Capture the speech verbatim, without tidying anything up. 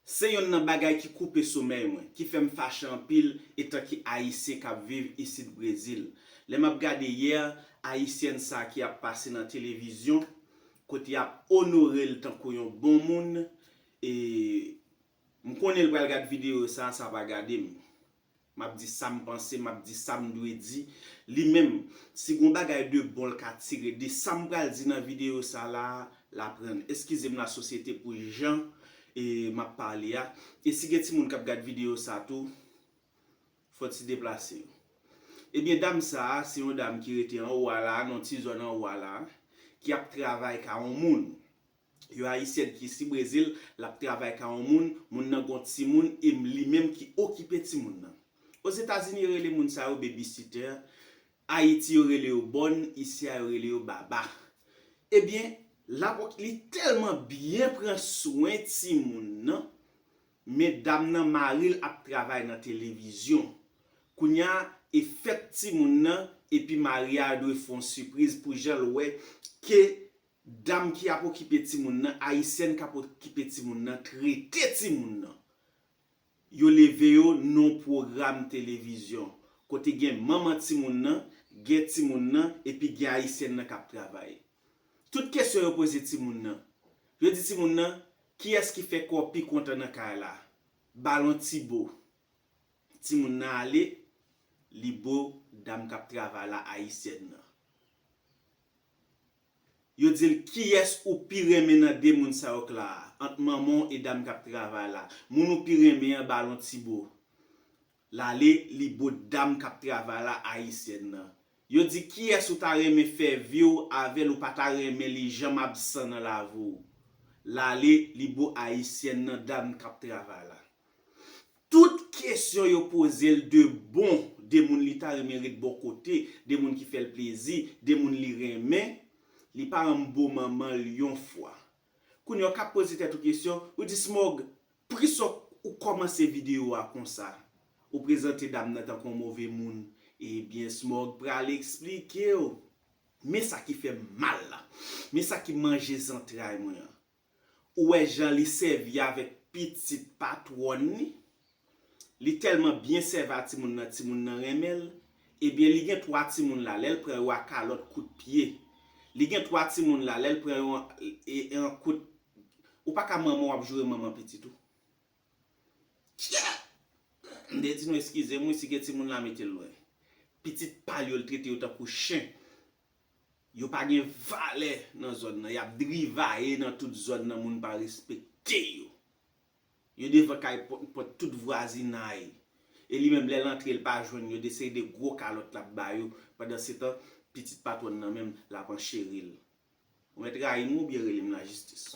Se yonn nan bagay ki koupe somèy mwen, ki fè m fache anpil etan ki Ayisyen k ap viv isit Brezil. Lè m ap gade yè, Ayisyèn sa ki ap pase nan televizyon, kote y ap onore l tankou yon bon moun, e m konnen l pral gad videyo sa, sa pa gade m. M ap di sa m panse, m ap di sa m dwe di. Li menm, si gon bagay de bon l ka tire de sa m pral di nan videyo sa la, l a pran l. Eskize m lasosyete pou jan e m ap pale a. E si gen timoun k ap gad videyo sa tou, fò ti deplase yo. Ebyen, dam sa a, se yon dam ki rete anwo a la, nan ti zòn anwo a la, ki ap travay ka yon moun. Yon Ayisyèn ki si Brezil, l ap travay ka yon moun, moun nan gon timoun, e li menm ki okipe timoun nan. Ozetazini, yo rele moun sa yo babysitter, Ayiti, yo rele yo bòn, isi a, yo rele yo baba. Ebyen, l ap, li tèlman byen pran swen timoun nan, men dam nan mari l ap travay nan televizyon. Kounye a, e fèt timoun nan, epi mari a dwe fè yon sipriz pou jan l wè ke dam ki ap okipe timoun nan, ayisyèn k ap okipe timoun nan, trete timoun nan. Yo leve yo nan yon pwogram televizyon, kote gen manman timoun nan, gen timoun nan, epi gen ayisyèn nan k ap travay. Tout kesyon yo poze timoun nan, yo di timoun nan, kiyès ki fè kè w pi kontan nan kay la? Ba l yon ti bo. Timoun nan ale, li bo dam k ap travay la, ayisyèn nan. Yo di l, kiyès ou pi renmen nan de moun sa yo k la a, ant manman w e dam k ap travay la? Moun ou pi renmen an ba l yon ti bo. L ale, li bo dam k ap travay la, ayisyèn nan. Yo di, kiyès ou ta renmen fè vi w avè l, ou pa ta renmen li janm absan nan lavi w? L ale, li bo ayisyèn nan, dam k ap travay la. Tout kesyon yo poze l de bon, de moun li ta renmen ret bò kote, de moun ki fè l plezi, de moun li renmen, li pa janm bo manman l yon fwa. Kounye a w ka poze tèt ou kesyon, ou di, Smòg, poukisa w kòmanse videyo a konsa? Ou prezante dam nan tankou yon move moun. Ebyen, Smòg pral eksplike w. Men sa ki fè m mal la. Men sa ki manje zantray mwen an. Ou wè jan li sèvi avèk pitit patwòn li? Li tèlman byen sèvi a timoun nan, timoun nan renmen l. Ebyen, li gen twa timoun la, lè l pran yo a kalòt kout pye. Li gen twa timoun la, lè l pran yo an, e, e, an kout. Ou pa ka manman w ap joure manman pitit ou. Tya! M te di nou eskize m wi, si gen timoun la, mete l lwen. Pitit pa l yo, l trete yo tankou chen. Yo pa gen valè nan zòn nan. Y ap drivaye nan tout zòn nan, moun pa respekte yo. Yo devan kay pòt, pòt tout vwazinay. E li menm, lè l antre, l pa jwenn yo, de seri de gwo kalòt l ap ba yo. Pandansetan, pitit patwòn nan menm, l ap ancheri l. Ou mèt rayi m oubyen rele m lajistis.